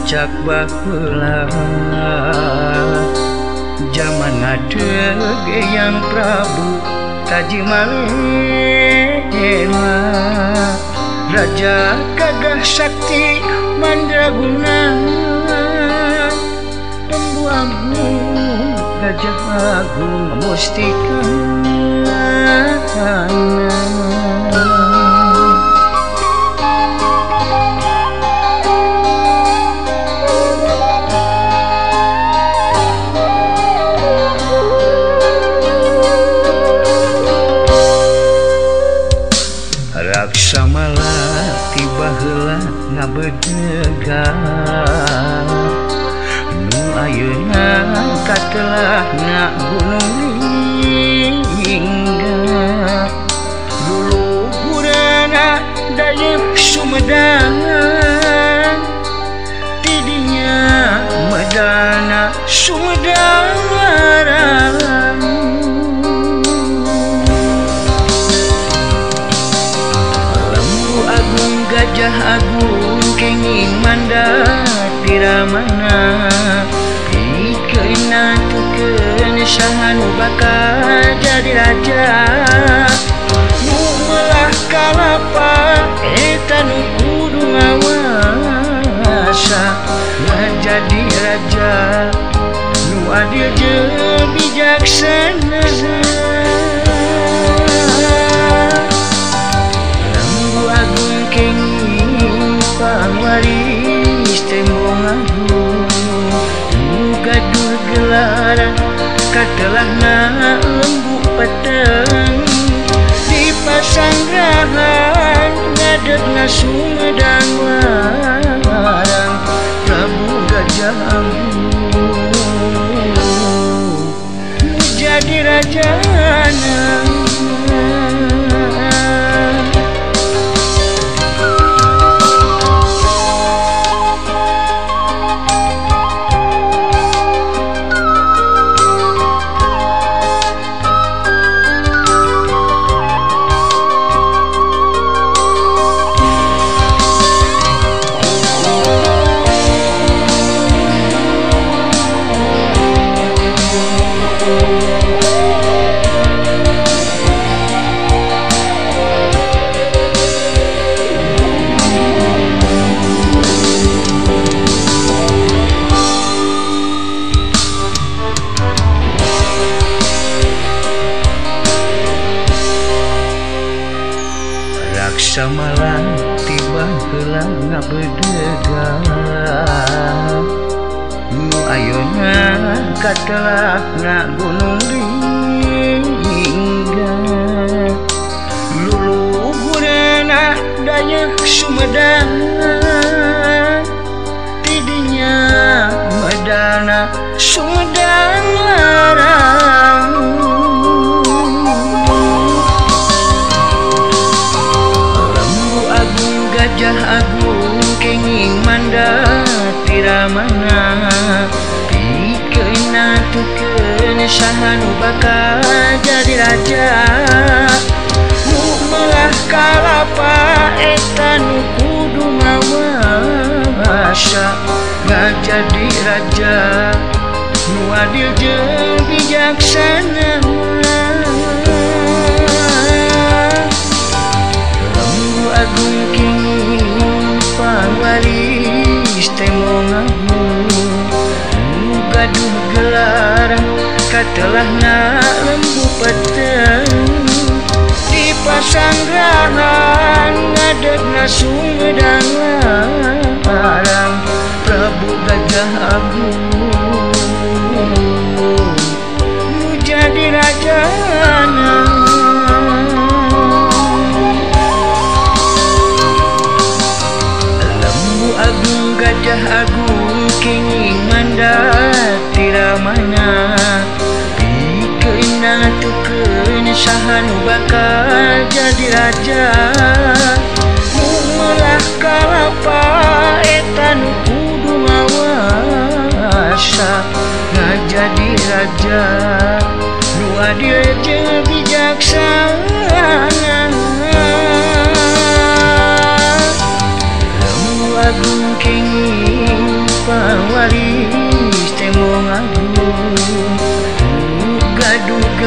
Cak baheula jaman ngadeg Eyang Prabu Tajimalela, raja gagah sakti mandraguna, Lembu Agung Gajah Agung Mustika. Raksamala tiba heula ngabedegan, nu ayeuna katelahna Gunung Lingga. Luluhurna dayeuh Sumedang, tidinya medana Sumedang larang. Gajah Agung kenging mandat tiramana, pikeun tukeun saha nu bakal jadi raja. Nu melah kalapa eta nu kudu ngawasa, jadi raja nu adil jeung bijaksana. Pangwaris tembong agung, nu gaduh gelaran katelahna lembu peteng. Di pasanggrahan ngadegna Sumedang larang, Prabu Gajah Agung nu jadi rajana. Raksamala tiba heula ngabedegan, nu ayeuna katelahna Gunung Lingga. Luluhurna dayeuh Sumedang, tidinya medana Sumedang larang. Gajah Agung kenging mandat tiramana, pikeun tukeun saha nu bakal jadi raja. Nu melah kalapa eta nu kudu ngawasa, ngajadi raja nu adil jeung bijaksana. Lembu Agung kenging pangwaris tembong agung, nu gaduh gelaran katelahna lembu peteng. Di pasanggrahan ngadegna Sumedang larang, Prabu Gajah Agung nu jadi rajana. Lembu Agung Gajah Agung kenging mandat tiramana, pikeun tukeun saha nu bakal jadi raja. Nu melah kalapa eta nu kudu ngawasa, ngajadi raja nu adil jeung bijaksana. Lembu Agung kenging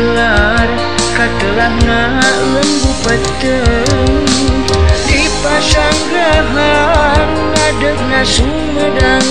Digelar katelahna lembu peteng di pasanggrahan ngadegna Sumedang.